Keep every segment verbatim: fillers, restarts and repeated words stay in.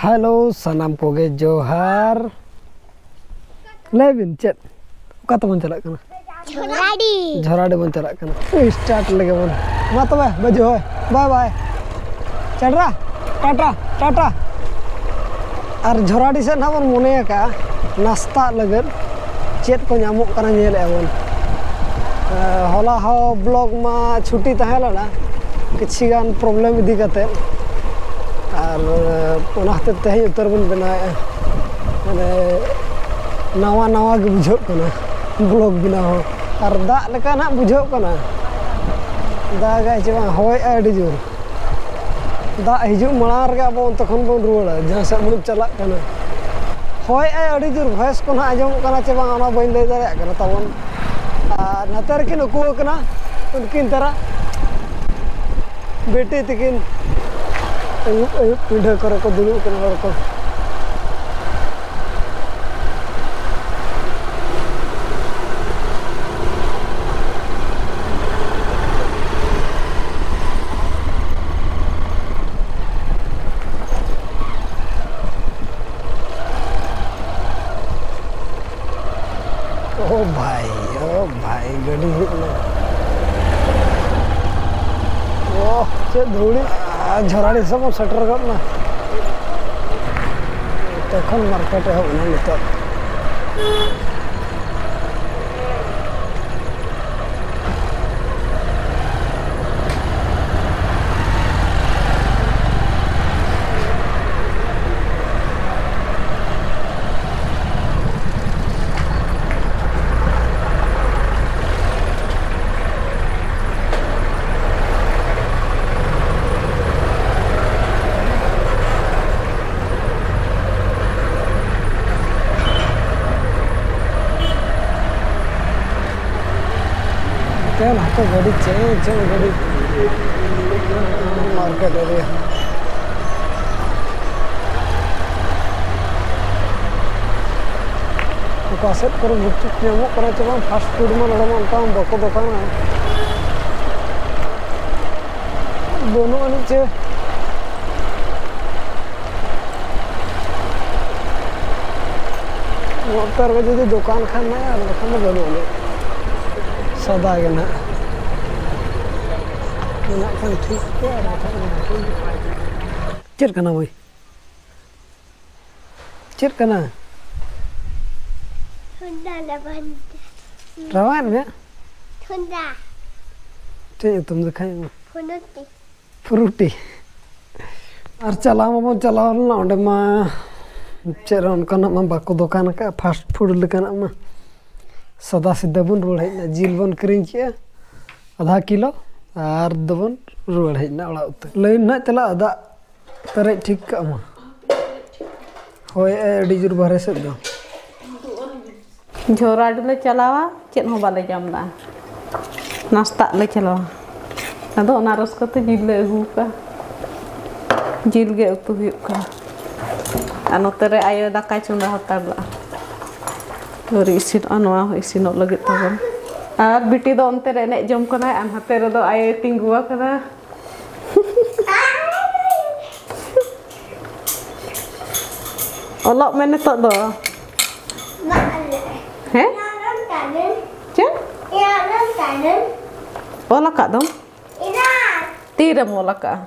Hello, ᱥᱟᱱᱟᱢ ᱠᱚᱜᱮ ᱡᱚᱦᱟᱨ᱾ ᱞᱟᱹᱭ ᱵᱤᱱ, ᱪᱮᱫ, ᱚᱠᱟ ᱛᱮᱵᱚᱱ ᱪᱟᱞᱟᱜ ᱠᱟᱱᱟ? ᱡᱷᱚᱨᱟᱰᱤ᱾ ᱡᱷᱚᱨᱟᱰᱤ ᱵᱚᱱ ᱪᱟᱞᱟᱜ ᱠᱟᱱᱟ᱾ ᱥᱴᱟᱨᱴ ᱞᱮᱜᱮ ᱵᱚᱱ᱾ ᱢᱟ ᱛᱚᱵᱮ, ᱵᱟᱹᱡᱩ ᱦᱳᱭ, ᱵᱟᱭ ᱵᱟᱭ᱾ ᱪᱟᱰᱨᱟ, ᱴᱟᱴᱟ, ᱴᱟᱴᱟ᱾ ᱟᱨ ᱡᱷᱚᱨᱟᱰᱤ ᱥᱮᱫ ᱱᱟᱦᱟᱜ ᱵᱚᱱ ᱢᱚᱱᱮ ᱟᱠᱟᱫᱼᱟ ᱱᱟᱥᱛᱟᱜ ᱞᱟᱹᱜᱤᱫ᱾ ᱪᱮᱫ ᱠᱚ ᱧᱟᱢᱚᱜ ᱠᱟᱱᱟ ᱧᱮᱞᱮᱫᱼᱟ ᱵᱚᱱ᱾ ᱮ, ᱦᱚᱞᱟ ᱦᱚᱸ ᱵᱞᱚᱜ ᱢᱟ ᱪᱷᱩᱴᱤ ᱛᱟᱦᱮᱸ ᱞᱮᱱᱟ ᱠᱤᱪᱷᱤ ᱜᱟᱱ ᱯᱨᱚᱵᱞᱮᱢ ᱤᱫᱤ ᱠᱟᱛᱮᱫ, ᱟᱨ, ᱮ, ᱚᱱᱟ ᱦᱚᱛᱮᱡ ᱛᱮ ᱛᱮᱦᱮᱧ ᱩᱛᱟᱹᱨ ᱵᱚᱱ ᱵᱮᱱᱟᱣᱮᱫᱼᱟ᱾ ᱢᱟᱱᱮ ᱱᱟᱣᱟ ᱱᱟᱣᱟ ᱜᱮ ᱵᱩᱡᱷᱟᱹᱜ ᱠᱟᱱᱟ ᱵᱞᱚᱜ ᱵᱮᱱᱟᱣ ᱦᱚᱸ, ᱟᱨ ᱫᱟᱜ ᱞᱮᱠᱟ ᱱᱟᱜ ᱵᱩᱡᱷᱟᱹᱜ ᱠᱟᱱᱟ᱾ ᱫᱟᱜᱟᱭ ᱪᱮ ᱵᱟᱝ, ᱦᱚᱭᱮᱜᱼᱟᱭ ᱟᱹᱰᱤ ᱡᱳᱨ᱾ ᱫᱟᱜ ᱦᱤᱡᱩᱜ ᱢᱟᱲᱟᱝ ᱨᱮᱜᱮ ᱟᱵᱚ ᱚᱱᱛᱮ ᱠᱷᱚᱱ ᱵᱚᱱ ᱨᱩᱣᱟᱹᱲᱟ, ᱡᱟᱦᱟᱸ ᱥᱮᱫ ᱵᱚᱱ ᱪᱟᱞᱟᱜ ᱠᱟᱱᱟ᱾ ᱦᱚᱭᱮᱜᱼᱟᱭ ᱟᱹᱰᱤ ᱡᱳᱨ, ᱵᱷᱚᱭᱮᱥ ᱠᱚ ᱱᱟᱦᱟᱜ ᱟᱸᱡᱚᱢᱚᱜ ᱠᱟᱱᱟ ᱪᱮ ᱵᱟᱝ, ᱚᱱᱟ ᱵᱟᱹᱧ ᱞᱟᱹᱭ ᱫᱟᱲᱮᱭᱟᱜ ᱠᱟᱱᱟ ᱛᱟᱵᱚᱱ᱾ ᱟᱨ ᱱᱚᱛᱮ ᱨᱮᱠᱤᱱ ᱩᱠᱩ ᱟᱠᱟᱱᱟ ᱩᱱᱠᱤᱱ ᱛᱟᱨᱟ ᱵᱤᱴᱤ ᱛᱤᱠᱤᱱ, ᱟᱹᱭᱩᱵ ᱟᱹᱭᱩᱵ ᱯᱤᱸᱰᱟᱹ ᱠᱚᱨᱮ ᱠᱚ ᱫᱩᱲᱩᱵ ᱟᱠᱟᱱᱟ ᱦᱚᱲ ᱠᱚ᱾ ᱳ ᱵᱷᱟᱭ, ᱳ ᱵᱷᱟᱭ, ᱜᱟᱹᱰᱤ ᱦᱮᱡ ᱮᱱᱟ᱾ ᱳ, ᱪᱮᱫ ᱫᱷᱩᱲᱤ! ᱟᱨ ᱡᱷᱚᱨᱟᱰᱤ ᱥᱮᱫ ᱵᱚᱱ ᱥᱮᱴᱮᱨ ᱜᱚᱫ ᱮᱱᱟ᱾ ᱛᱚᱠᱷᱚᱱ ᱢᱟᱨᱠᱮᱴ ᱮᱦᱚᱵ ᱮᱱᱟ ᱱᱤᱛᱚᱜ᱾ ᱛᱮ ᱱᱟᱛᱮ ᱜᱟᱹᱰᱤ ᱪᱮᱫ ᱪᱮᱫ ᱜᱟᱹᱰᱤ, ᱢᱟᱨᱠᱮᱴ ᱮᱨᱤᱭᱟ᱾ ᱚᱠᱟ ᱥᱮᱫ ᱠᱚᱨᱮ ᱜᱩᱯᱪᱩᱯ ᱧᱟᱢᱚᱜ ᱠᱟᱱᱟ ᱪᱮ ᱵᱟᱝ? ᱯᱷᱟᱥᱴ ᱯᱷᱩᱰ ᱢᱟ ᱱᱚᱰᱮ ᱢᱟ ᱚᱱᱠᱟ ᱢᱟ ᱵᱟᱠᱚ ᱫᱚᱠᱟᱱᱟ, ᱵᱟᱹᱱᱩᱜ ᱟᱹᱱᱤᱡ ᱪᱮ᱾ ᱱᱮᱛᱟᱨ ᱜᱮ ᱡᱩᱫᱤ ᱫᱚᱠᱟᱱ ᱠᱷᱟᱱ ᱱᱟᱜ, ᱟᱨ ᱵᱟᱠᱷᱟᱱ ᱫᱚ ᱵᱟᱹᱱᱩᱜ ᱟᱹᱱᱤᱡ᱾ ᱥᱟᱫᱟ ᱜᱮ ᱱᱟᱜ ᱢᱮᱱᱟᱜ ᱠᱷᱟᱱ ᱴᱷᱤᱠ ᱜᱮᱭᱟ, ᱟᱨ ᱵᱟᱠᱷᱟᱱ ᱫᱚ ᱵᱟᱝ᱾ ᱪᱮᱫ ᱠᱟᱱᱟ ᱢᱟᱹᱭ? ᱪᱮᱫ ᱠᱟᱱᱟ? ᱦᱚᱱᱰᱟ ᱞᱟᱵᱟᱱ᱾ ᱨᱟᱣᱟᱜ ᱢᱮ᱾ ᱦᱚᱱᱰᱟ᱾ ᱪᱮᱫ ᱧᱩᱛᱩᱢ ᱫᱮᱠᱷᱟᱣ ᱢᱮ? ᱯᱷᱩᱱᱩᱴᱤ᱾ ᱯᱷᱨᱩᱴᱤ᱾ ᱟᱨ ᱪᱟᱞᱟᱣ ᱢᱟᱵᱚᱱ ᱪᱟᱞᱟᱣ ᱞᱮᱱᱟ, ᱚᱸᱰᱮ ᱢᱟ ᱪᱮᱫ ᱦᱚᱸ ᱚᱱᱠᱟᱱᱟᱜ ᱢᱟ ᱵᱟᱠᱚ ᱫᱚᱠᱟᱱ ᱟᱠᱟᱫᱼᱟ, ᱯᱷᱟᱥᱴ ᱯᱷᱩᱰ ᱞᱮᱠᱟᱱᱟᱜ ᱢᱟ᱾ ᱥᱟᱫᱟ ᱥᱤᱫᱷᱟᱹ ᱵᱚᱱ ᱨᱩᱣᱟᱹᱲ ᱦᱮᱡ ᱮᱱᱟ, ᱡᱤᱞ ᱵᱚᱱ ᱠᱤᱨᱤᱧ ᱠᱮᱜᱼᱟ ᱟᱫᱷᱟ ᱠᱤᱞᱳ, ᱟᱨ ᱫᱚᱵᱚᱱ ᱨᱩᱣᱟᱹᱲ ᱦᱮᱡ ᱮᱱᱟ ᱚᱲᱟᱜ ᱩᱛᱟᱹᱨ᱾ ᱞᱟᱹᱭᱤᱱ ᱱᱟᱦᱟᱜ ᱪᱟᱞᱟᱜᱼᱟ, ᱫᱟᱜ ᱯᱮᱨᱮᱡ ᱴᱷᱤᱠ ᱠᱟᱜ ᱢᱟ᱾ ᱦᱳᱭ, ᱟᱹᱰᱤ ᱡᱳᱨ ᱵᱟᱦᱨᱮ ᱥᱮᱫ ᱫᱚ᱾ ᱡᱷᱚᱨᱟᱰ ᱞᱮ ᱪᱟᱞᱟᱣᱟ, ᱪᱮᱫ ᱦᱚᱸ ᱵᱟᱞᱮ ᱧᱟᱢ ᱞᱮᱜᱼᱟ᱾ ᱱᱟᱥᱛᱟᱜ ᱞᱮ ᱪᱟᱞᱟᱣᱟ᱾ ᱟᱫᱚ ᱚᱱᱟ ᱨᱟᱹᱥᱠᱟᱹ ᱛᱮ ᱡᱤᱞ ᱞᱮ ᱟᱹᱜᱩ ᱠᱟᱜᱼᱟ᱾ ᱡᱤᱞ ᱜᱮ ᱩᱛᱩ ᱦᱩᱭᱩᱜ ᱠᱟᱱᱟ᱾ ᱟᱨ ᱱᱚᱛᱮ ᱨᱮ ᱟᱭᱳ ᱫᱟᱠᱟᱭ ᱪᱚᱸᱫᱟ ᱦᱟᱛᱟᱲ ᱞᱮᱜᱼᱟ᱾ ᱟᱹᱣᱨᱤ ᱤᱥᱤᱱᱚᱜᱼᱟ, ᱱᱚᱣᱟ ᱦᱚᱸ ᱤᱥᱤᱱᱚᱜ ᱞᱟᱹᱜᱤᱫ ᱛᱟᱵᱚᱱ᱾ ᱟᱨ ᱵᱤᱴᱤ ᱫᱚ ᱚᱱᱛᱮ ᱨᱮ ᱮᱱᱮᱡ ᱡᱚᱝ ᱠᱟᱱᱟᱭ, ᱟᱨ ᱱᱚᱛᱮ ᱨᱮᱫᱚ ᱟᱭᱳᱭ ᱛᱤᱸᱜᱩ ᱟᱠᱟᱫᱟ᱾ ᱚᱞᱚᱜ ᱢᱮ ᱱᱤᱛᱚᱜ ᱫᱚ᱾ ᱦᱮᱸ? ᱪᱮᱫ? ᱚᱞ ᱟᱠᱟᱫ ᱫᱚᱢ? ᱛᱤᱨᱮᱢ ᱚᱞ ᱟᱠᱟᱫᱼᱟ?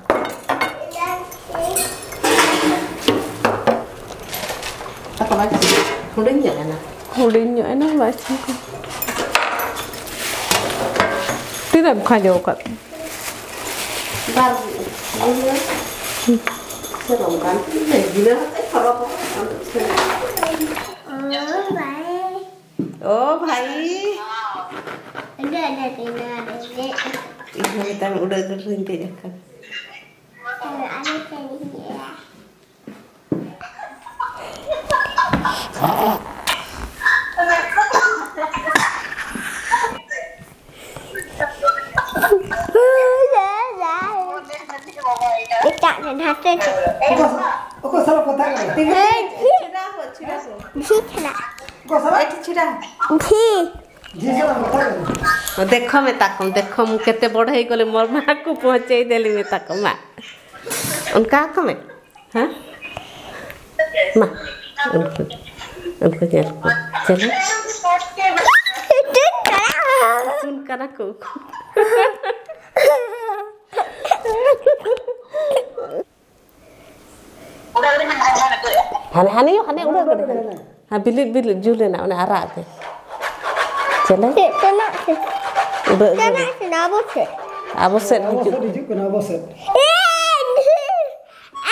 ᱦᱩᱰᱤᱧ ᱧᱚᱜ ᱮᱱᱟ᱾ ᱦᱩᱰᱤᱧ ᱧᱚᱜ ᱮᱱᱟ, ᱵᱟᱭ ᱥᱤᱵᱤᱞ ᱠᱟᱱᱟ᱾ ᱛᱤᱱᱟᱹᱜ ᱮᱢ ᱠᱷᱟᱸᱡᱚ ᱟᱠᱟᱫ? ᱵᱟᱨ ᱜᱩᱞᱟᱹ᱾ ᱥᱮᱨᱚᱢ ᱠᱟᱱ ᱛᱤᱧ ᱜᱤᱞᱟᱹ ᱦᱟᱛᱮ ᱠᱷᱚᱨᱚ ᱠᱚ᱾ ᱚ ᱵᱷᱟᱭ᱾ ᱚ ᱵᱷᱟᱭ᱾ ᱟᱹᱰᱤ ᱟᱹᱰᱤ ᱟᱹᱰᱤ ᱟᱹᱰᱤ᱾ ᱤᱧ ᱦᱚᱸ ᱢᱤᱫᱴᱟᱝ ᱩᱰᱟᱹᱜ ᱜᱟᱹᱰᱤ ᱨᱤᱧ ᱫᱮᱡ ᱟᱠᱟᱱᱟ᱾ ᱟᱨ ᱟᱞᱮ ᱴᱷᱮᱱ ᱦᱤᱡᱩᱜᱼᱟ᱾ ᱮᱴᱟᱜ ᱨᱮ ᱱᱟᱛᱮ ᱛᱮ᱾ ᱚᱠᱚᱭ ᱥᱟᱞᱟᱜ ᱠᱟᱛᱷᱟ ᱠᱟᱱᱟ? ᱦᱮᱸ, ᱡᱷᱤ᱾ ᱡᱷᱤ ᱪᱷᱟᱲᱟ᱾ ᱚᱠᱚᱭ ᱥᱟᱞᱟᱜ? ᱮᱴ ᱪᱷᱤᱲᱟ᱾ ᱡᱷᱤ᱾ ᱡᱷᱤ ᱥᱟᱞᱟᱜ ᱠᱟᱛᱷᱟ ᱠᱟᱱᱟ? ᱫᱮᱠᱷᱚ ᱢᱮᱛᱟ ᱠᱚᱢ, ᱫᱮᱠᱷᱚ ᱢᱩ ᱠᱮᱛᱮ ᱵᱚᱲ ᱦᱮᱡ ᱜᱚᱞᱮ ᱢᱚᱨ ᱢᱟ ᱠᱚ ᱯᱚᱦᱚᱸᱪᱮᱭ ᱫᱮᱞᱤ ᱢᱮᱛᱟ ᱠᱚᱢ ᱢᱟ᱾ ᱚᱱᱠᱟ ᱠᱚ ᱢᱮ᱾ ᱦᱮᱸ? ᱢᱟ, ᱩᱱᱠᱩ᱾ ᱩᱱᱠᱩ ᱧᱮᱞ ᱠᱚ᱾ ᱪᱚᱞᱚ᱾ ᱤᱛᱩᱱ ᱠᱟᱱᱟ ᱠᱚ᱾ ᱦᱟᱱᱮ, ᱦᱟᱱᱮ, ᱦᱟᱱᱮ ᱩᱰᱟᱹᱜ ᱠᱟᱱᱟ᱾ ᱦᱮᱸ, ᱵᱤᱞᱤᱫ, ᱵᱤᱞᱤᱫ ᱡᱩᱞ ᱮᱱᱟ, ᱚᱱᱮ ᱟᱨᱟᱜ ᱜᱮ᱾ ᱪᱚᱞᱚ᱾ ᱪᱮᱫ ᱛᱮᱱᱟᱜ ᱥᱮ? ᱩᱰᱟᱹᱜ ᱜᱟᱹᱰᱤ᱾ ᱪᱮᱫ ᱛᱮᱱᱟᱜ ᱥᱮ? ᱟᱵᱚ ᱥᱮᱫ ᱟᱵᱚ ᱦᱤᱡᱩᱜ᱾ ᱥᱮᱫ ᱦᱤᱡᱩᱜ ᱠᱟᱱᱟ, ᱟᱵᱚ ᱥᱮᱫ᱾ ᱮ,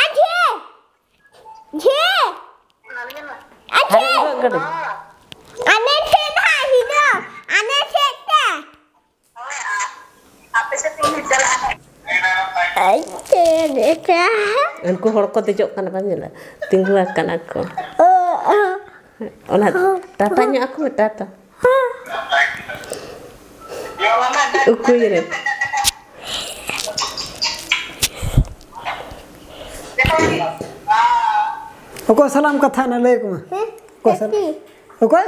ᱟᱡᱷᱮ! ᱟᱡᱷᱮ! ᱦᱟᱱᱮ ᱩᱰᱟᱹᱜ ᱜᱟᱹᱰᱤ᱾ ᱟᱞᱮ ᱥᱮᱫ ᱦᱟᱸᱜ ᱦᱤᱡᱩᱜ, ᱟᱞᱮ ᱥᱮᱫ ᱛᱮ᱾ ᱟᱪᱪᱷᱟ, ᱟᱪᱪᱷᱟ᱾ ᱩᱱᱠᱩ ᱦᱚᱲ ᱠᱚ ᱫᱮᱡᱚᱜ ᱠᱟᱱᱟ, ᱵᱟᱢ ᱧᱮᱞᱟ? ᱛᱤᱸᱜᱩ ᱟᱠᱟᱱᱟ ᱠᱚ᱾ ᱚ, ᱚ᱾ ᱚᱱᱟ ᱴᱟᱴᱟ ᱧᱚᱜ ᱟᱠᱚ ᱢᱮ, ᱴᱟᱴᱟ᱾ ᱩᱠᱩᱭ ᱨᱮ᱾ ᱚᱠᱚᱭ ᱥᱟᱞᱟᱜ ᱮᱢ ᱠᱟᱛᱷᱟᱭᱮᱱᱟ? ᱞᱟᱹᱭ ᱟᱠᱚ ᱢᱮ᱾ ᱦᱮᱸ? ᱚᱠᱚᱭ ᱥᱟᱞᱟᱜ? ᱪᱟᱹᱥᱤ᱾ ᱚᱠᱚᱭ?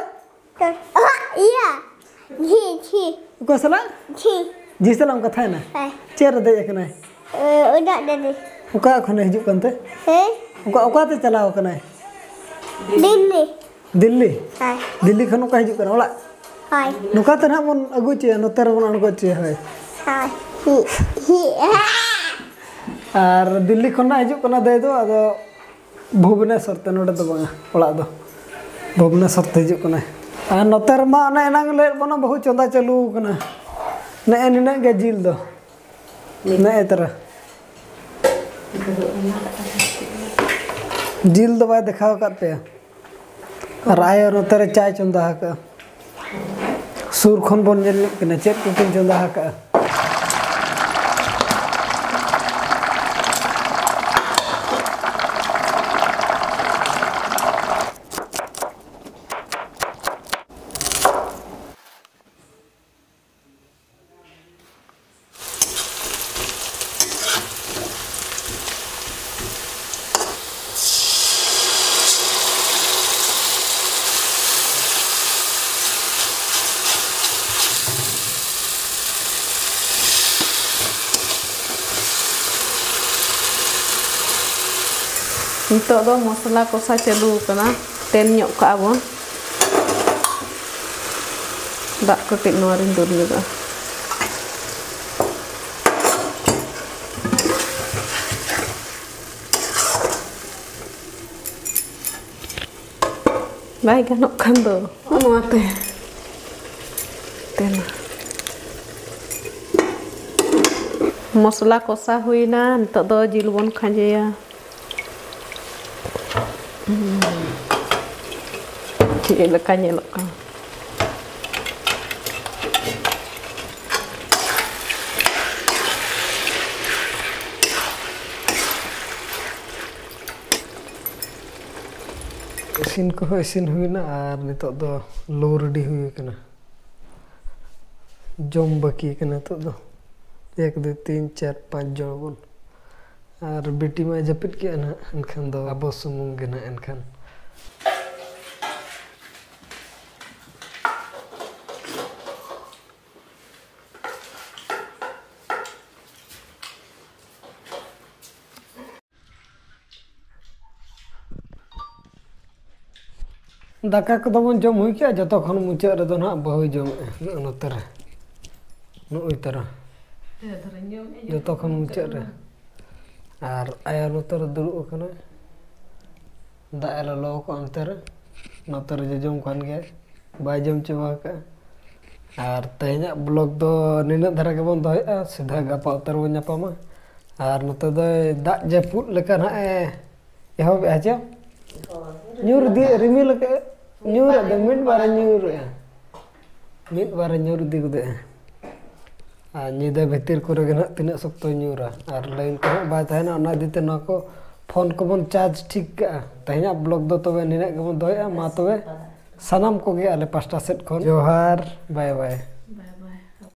ᱚᱦᱚ, ᱤᱭᱟᱹ, ᱡᱷᱤ, ᱡᱷᱤ᱾ ᱚᱠᱚᱭ ᱥᱟᱞᱟᱜ? ᱡᱷᱤ᱾ ᱡᱷᱤ ᱥᱟᱞᱟᱜ ᱮᱢ ᱠᱟᱛᱷᱟᱭᱮᱱᱟ? ᱦᱮᱸ᱾ ᱪᱮᱫ ᱨᱮ ᱫᱮᱡ ᱟᱠᱟᱱᱟᱭ? ᱮ, ᱚᱲᱟᱜ ᱨᱮ᱾ ᱚᱠᱟ ᱠᱷᱚᱱᱮ ᱦᱤᱡᱩᱜ ᱠᱟᱱᱛᱮ? ᱦᱮᱸ? ᱚᱠᱟ, ᱚᱠᱟᱛᱮ ᱪᱟᱞᱟᱣ ᱟᱠᱟᱱᱟᱭ? ᱫᱤᱞᱞᱤ᱾ ᱫᱤᱞᱞᱤ? ᱦᱮᱸ᱾ ᱫᱤᱞᱞᱤ ᱠᱷᱚᱱ ᱚᱠᱟ ᱦᱤᱡᱩᱜ ᱠᱟᱱᱟ? ᱚᱲᱟᱜ? ᱦᱳᱭ᱾ ᱱᱚᱝᱠᱟ ᱛᱮ ᱱᱟᱦᱟᱜ ᱵᱚᱱ ᱟᱹᱜᱩ ᱦᱚᱪᱚᱭᱟ, ᱱᱚᱛᱮ ᱨᱮᱵᱚᱱ ᱟᱬᱜᱚ ᱦᱚᱪᱚᱭᱟ, ᱦᱳᱭ᱾ ᱦᱳᱭ᱾ ᱦᱤ, ᱦᱤ, ᱦᱟ᱾ ᱟᱨ ᱫᱤᱞᱞᱤ ᱠᱷᱚᱱ ᱱᱟᱦᱟᱜ ᱦᱤᱡᱩᱜ ᱠᱟᱱᱟ ᱫᱟᱹᱭ ᱫᱚ, ᱟᱫᱚ ᱵᱷᱩᱵᱽᱱᱮᱥᱚᱨ ᱛᱮ, ᱱᱚᱰᱮ ᱫᱚ ᱵᱟᱝᱟ, ᱚᱲᱟᱜ ᱫᱚ ᱵᱷᱩᱵᱽᱱᱮᱥᱚᱨ ᱛᱮ ᱦᱤᱡᱩᱜ ᱠᱟᱱᱟᱭ᱾ ᱟᱨ ᱱᱚᱛᱮ ᱨᱮᱢᱟ ᱚᱱᱮ ᱮᱱᱟᱝ ᱞᱟᱹᱭᱮᱫ ᱵᱚᱱᱟ, ᱵᱟᱹᱦᱩ ᱪᱚᱸᱫᱟ ᱪᱟᱹᱞᱩ ᱟᱠᱟᱱᱟ᱾ ᱱᱮᱜᱼᱮ ᱱᱤᱱᱟᱹᱜ ᱜᱮ ᱡᱤᱞ ᱫᱚ, ᱱᱮᱜᱼᱮ ᱛᱟᱨᱟ ᱡᱤᱞ ᱫᱚ ᱵᱟᱭ ᱫᱮᱠᱷᱟᱣ ᱟᱠᱟᱫ ᱯᱮᱭᱟ᱾ ᱟᱨ ᱟᱭᱳ ᱱᱚᱛᱮ ᱨᱮ ᱪᱟᱭ ᱪᱚᱸᱫᱟ ᱟᱠᱟᱫᱼᱟ᱾ ᱥᱩᱨ ᱠᱷᱚᱱ ᱵᱚᱱ ᱧᱮᱞ ᱧᱚᱜ ᱠᱤᱱᱟ ᱪᱮᱫ ᱠᱚᱠᱤᱱ ᱪᱚᱸᱫᱟ ᱟᱠᱟᱫᱼᱟ᱾ ᱱᱤᱛᱚᱜ ᱫᱚ ᱢᱚᱥᱞᱟ ᱠᱚᱥᱟ ᱪᱟᱹᱞᱩ ᱟᱠᱟᱱᱟ᱾ ᱛᱮᱞ ᱧᱚᱜ ᱠᱟᱜᱼᱟ ᱵᱚᱱ᱾ ᱫᱟᱜ ᱠᱟᱹᱴᱤᱡ ᱱᱚᱣᱟ ᱨᱤᱧ ᱫᱩᱞ ᱧᱚᱜᱟ᱾ ᱵᱟᱭ ᱜᱟᱱᱚᱜ ᱠᱷᱟᱱ ᱫᱚ ᱱᱚᱣᱟᱛᱮ᱾ ᱛᱮᱱᱟ᱾ ᱢᱚᱥᱞᱟ ᱠᱚᱥᱟ ᱦᱩᱭᱱᱟ, ᱱᱤᱛᱚᱜ ᱫᱚ ᱡᱤᱞ ᱵᱚᱱ ᱠᱷᱟᱸᱡᱚᱭᱟ᱾ ᱪᱮᱫ ᱞᱮᱠᱟ ᱧᱮᱞᱚᱜ ᱠᱟᱱᱟ? ᱤᱥᱤᱱ ᱠᱚᱦᱚᱸ ᱤᱥᱤᱱ ᱦᱩᱭᱱᱟ ᱟᱨ ᱱᱤᱛᱚᱜ ᱫᱚ ᱞᱩ ᱨᱮᱰᱤ ᱦᱩᱭ ᱠᱟᱱᱟ᱾ ᱡᱚᱢ ᱵᱟᱹᱠᱤ ᱠᱟᱱᱟ ᱱᱤᱛᱚᱜ ᱫᱚ᱾ ᱮᱠ, ᱫᱩᱭ, ᱛᱤᱱ, ᱪᱟᱨ, ᱯᱟᱸᱪ ᱡᱚᱱ ᱵᱚᱱ᱾ ᱟᱨ ᱵᱤᱴᱤ ᱢᱟᱭ ᱡᱟᱹᱯᱤᱫ ᱠᱮᱜᱼᱟ ᱱᱟᱦᱟᱜ, ᱮᱱᱠᱷᱟᱱ ᱫᱚ ᱟᱵᱚ ᱥᱩᱢᱩᱝ ᱜᱮ ᱱᱟᱦᱟᱜ ᱮᱱᱠᱷᱟᱱ᱾ ᱫᱟᱠᱟ ᱠᱚᱫᱚ ᱵᱚᱱ ᱡᱚᱢ ᱦᱩᱭ ᱠᱮᱜᱼᱟ, ᱡᱚᱛᱚ ᱠᱷᱚᱱ ᱢᱩᱪᱟᱹᱫ ᱨᱮᱫᱚ ᱱᱟᱦᱟᱜ ᱵᱟᱹᱦᱩᱭ ᱡᱚᱢᱮᱜᱼᱟ᱾ ᱱᱚᱜᱼᱚ ᱱᱚᱛᱮ ᱨᱮ, ᱱᱚᱜᱼᱚᱭ ᱛᱟᱨᱟ, ᱡᱚᱛᱚ ᱠᱷᱚᱱ ᱢᱩᱪᱟᱹᱫ ᱨᱮ᱾ ᱟᱨ ᱟᱭᱳ ᱱᱚᱛᱮ ᱨᱮ ᱫᱩᱲᱩᱵ ᱟᱠᱟᱱᱟᱭ, ᱫᱟᱜ ᱮ ᱞᱚᱞᱚ ᱟᱠᱟᱫ ᱚᱱᱛᱮ ᱨᱮ, ᱱᱚᱛᱮ ᱨᱮ ᱡᱚᱡᱚᱢ ᱠᱟᱱ ᱜᱮᱭᱟᱭ, ᱵᱟᱭ ᱡᱚᱢ ᱪᱟᱵᱟ ᱟᱠᱟᱫᱼᱟ᱾ ᱟᱨ ᱛᱮᱦᱮᱧᱟᱜ ᱵᱞᱚᱜ ᱫᱚ ᱱᱤᱱᱟᱹᱜ ᱫᱷᱟᱨᱟ ᱜᱮᱵᱚᱱ ᱫᱚᱦᱚᱭᱮᱫᱼᱟ, ᱥᱤᱫᱷᱟᱹ ᱜᱟᱯᱟ ᱩᱛᱟᱹᱨ ᱵᱚᱱ ᱧᱟᱯᱟᱢᱟ᱾ ᱟᱨ ᱱᱚᱛᱮ ᱫᱚᱭ ᱫᱟᱜ ᱡᱟᱹᱯᱩᱫ ᱞᱮᱠᱟ ᱱᱟᱦᱟᱜ ᱮ ᱮᱦᱚᱵᱮᱜᱼᱟ ᱪᱮ? ᱧᱩᱨ ᱤᱫᱤ, ᱨᱤᱢᱤᱞ ᱟᱠᱟᱫᱼᱟ, ᱧᱩᱨ ᱟᱫᱚ ᱢᱤᱫ ᱵᱟᱨᱮ ᱧᱩᱨᱮᱜᱼᱟ, ᱢᱤᱫ ᱵᱟᱨᱮ ᱧᱩᱨ ᱤᱫᱤ ᱜᱚᱫᱮᱜᱼᱟ᱾ ᱟᱨ ᱧᱤᱫᱟᱹ ᱵᱷᱤᱛᱤᱨ ᱠᱚᱨᱮ ᱜᱮ ᱱᱟᱦᱟᱜ ᱛᱤᱱᱟᱹᱜ ᱥᱚᱠᱛᱚᱭ ᱧᱩᱨᱟ, ᱟᱨ ᱞᱟᱭᱤᱱ ᱠᱚᱦᱚᱸ ᱵᱟᱭ ᱛᱟᱦᱮᱱᱟ, ᱚᱱᱟ ᱤᱫᱤ ᱛᱮ ᱱᱚᱣᱟ ᱠᱚ ᱯᱷᱳᱱ ᱠᱚᱵᱚᱱ ᱪᱟᱨᱡᱽ ᱴᱷᱤᱠ ᱠᱟᱜᱼᱟ᱾ ᱛᱮᱦᱮᱧᱟᱜ ᱵᱞᱚᱜ ᱫᱚ ᱛᱚᱵᱮ ᱱᱤᱱᱟᱹᱜ ᱜᱮᱵᱚᱱ ᱫᱚᱦᱚᱭᱮᱜᱼᱟ᱾ ᱢᱟ ᱛᱚᱵᱮ ᱥᱟᱱᱟᱢ ᱠᱚᱜᱮ ᱟᱞᱮ ᱯᱟᱥᱴᱟ ᱥᱮᱫ ᱠᱷᱚᱱ ᱡᱚᱦᱟᱨ, ᱵᱟᱭ ᱵᱟᱭ᱾